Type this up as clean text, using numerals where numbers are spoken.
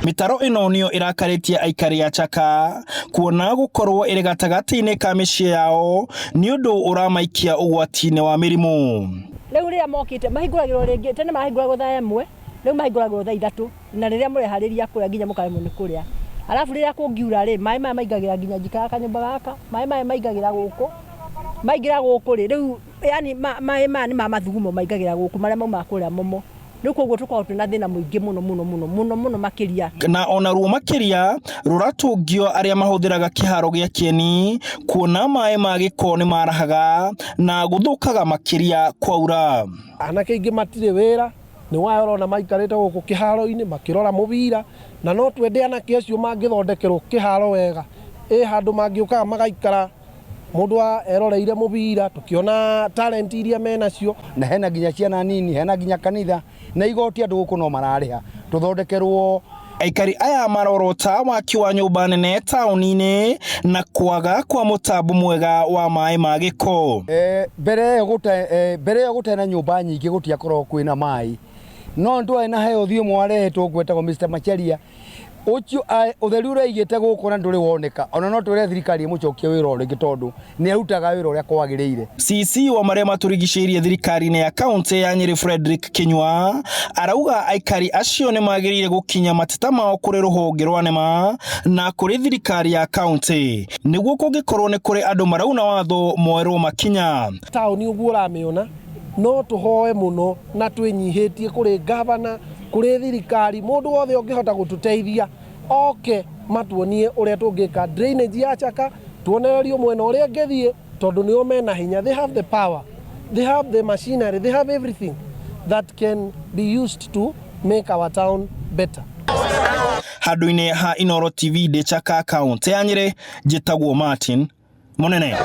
Mĩtaro ĩno nĩyo ĩrakarĩtie aikari a Chaka kuona gũkorwo ĩrĩ gatagatĩ-inĩ ka mĩciĩ yao nĩ ũndũ ũramaikia ũgwati-inĩ wa mĩrimũ. Rĩu rĩrĩa mokĩte mahingũragĩrwo rĩngĩ, tene mahingũragwo thaa 1, rĩu mahingũragĩrwo thaa 3, na rĩrĩa mũreharĩria kũrĩa nginya mũkaremwo nĩ kũrĩa. Arabu rĩrĩa kũngiura rĩ, maĩ maya maingagĩra nginya njikaraga kanyũmba gaka, maĩ maya maingagĩra gũkũ, maingĩra gũkũ rĩ, rĩu yani maĩ maya nĩ ma mathugumo maingagĩra gũkũ marĩa maumaga kũrĩa momo. Rĩu koguo tũkoragwo twĩna thĩna mũingĩ mũno mũno mũno mũno mũno makĩria. Na ona ruo makĩria rũratũngio arĩa mahũthĩraga kĩharo gĩa Kĩeni kuona maĩ ma gĩko nĩ marahaga na gũthũkaga makĩria kwaura. Anake aingĩ matirĩ wĩra, nĩ wayo ũrona maikarĩte gũkũ kĩharo-inĩ makĩrora mũbira, na no twende anake acio mangĩthondekerwo kĩharo wega, ĩ handũ mangĩũkaga magaikara mũndũ eroreire mũbira, tũkĩona talent iria menacio. Na hena nginya ciana nini, hena nginya kanitha, na igoti andũ gũkũ no mararĩha, tũthondekerwo. Aikari aya marorota waki wa nyũmba nene taũni-inĩ na kwaga kwa mũtambo mwega wa maĩ ma gĩko. Mbere ĩyo gũtarĩ na nyũmba nyingĩ gũtiakoragwo kwĩna maĩ, no nĩ twarĩ na he ũthiũ ũmwe warehetwo gwetagwo Mr Macharia, ũcio ũtheri ũrĩa aigĩte gũkũ na ndũrĩ woneka, ona no twĩre thirikari ĩmũcokie wĩra o rĩngĩ tondũ nĩ arutaga wĩra ũrĩa kwagĩrĩire. CC wa marĩa matũrigicĩirie thirikari-inĩ ya kaunti ya Nyĩrĩ Frederick Kinyua arauga aikari acio nĩ magĩrĩire gũkinya mateta mao kũrĩ rũhonge rwa NEMA na kũrĩ thirikari ya kaunti nĩguo kũngĩkorwo nĩ kũrĩ andũ marauna watho moerwo makinya. Taũni ũguo ũramĩona no tũhoe mũno na twĩnyihĩtie kũrĩ gavana, kũrĩ thirikari, mũndũ wothe ũngĩhota gũtũteithia oke matuonie ũrĩa tũngĩka drainage ya Chaka, tuonererio mwena ũrĩa ĩngĩthiĩ tondũ nĩo mena hinya, they have the power, they have the machinery, they have everything that can be used to make our town better. Handũ-inĩ ha Inooro TV ndĩ Chaka kaunti ya Nyĩrĩ, njĩtagwo Martin Mũnene.